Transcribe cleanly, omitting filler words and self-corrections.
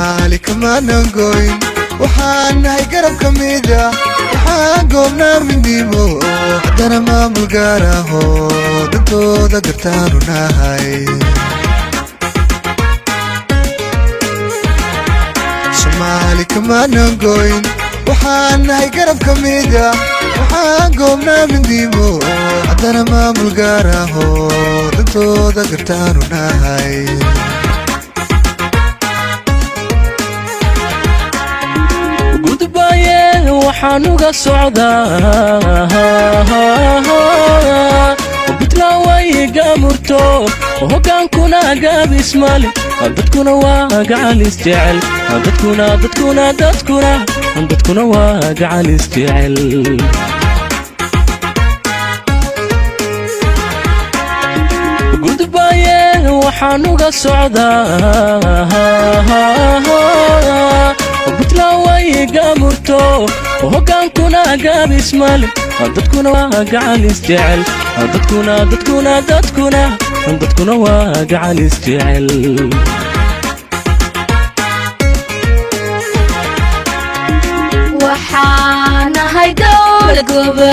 Soomaali kamaanan goyn, waxaan nahay garab ka mida. Waxaan goobnaa midnimo, haddana maamul gaar aho dantooda gartaanu nahay. Soomaali kamaanan goyn, waxaan nahay garab ka mida. Waxaan goobnaa midnimo, haddana maamul gaar aho dantooda gartaanu nahay. Gudbaye waxaan uga socdaa Puntland way gaamurto, hoggaankuna gaabismale, dadkuna waa gacalis jecel. Dadkuna, dadkuna, dadkuna, dadkuna waa gacalis jecel. Gudbaye waxaan uga socdaa Puntland way gaamurto, hoggaankuna gaabismale, dadkuna waa gacalis jecel. Dadkuna, dadkuna, dadkuna, dadkuna waa gacalis jecel. Waxaan nahay dowlad goba.